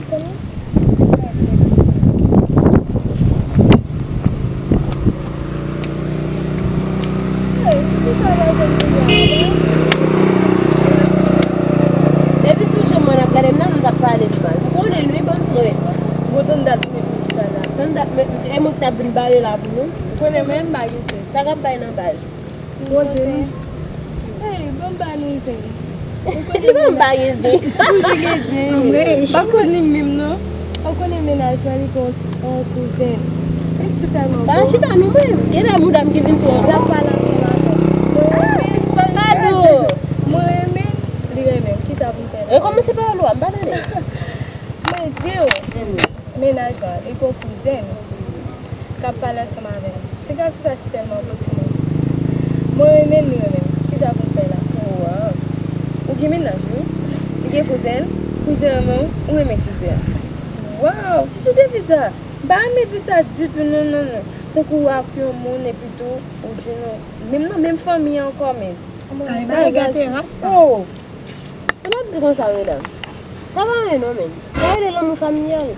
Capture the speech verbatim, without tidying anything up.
Hey, ti fi sa la jwenn kounye a la. Depi sou je mwen ap gade m nan, nou t ap pale m mal. M konnen nou, bon frè. Bon, tann dat mwen chita la. Tann dat mwen, e mwen ki t ap vin bare la pou nou. M konnen menm m pa gen sens. Sa k ap bay nan baz? Bon zen. Hey, bon ba nou zen. Li ban m ba gen zen. Toujou gen zen. Anmwey. Pa konn li menm non. Ou konnen mennaj mwen li gon yon kouzen. Li sipèman bon. Pa chita nou menm. Gen de mouda m ki vin twò bon. L ap pale ansanm avè m. Mwen renmen li. Pado. Mwen renmen li renmen m. Kisa pou m fè la? E kòmanse pa lwa, m pa tande. Mwen di w. Mennaj la, li gon kouzen k ap pale ansanm avè m. Ti gason sa si tèlman bon timoun. Mwen renmen l, li renmen m. Kisa pou m fè la? Waw. Ou gen mennaj wi. Li gen kouzen. Kouzen renmen w, ou renmen kouzen. Waw, ki jan de vi sa? M pa renmen vi sa ditou non, non, non. Tankou w ak yon moun epi tou ou jwenn yon, menm nan menm fanmi ankò men. Sa e gate ras la. Oh. Pou n ap di konsa medam. Sa pa anyen non men. Sa rele lanmou familyal.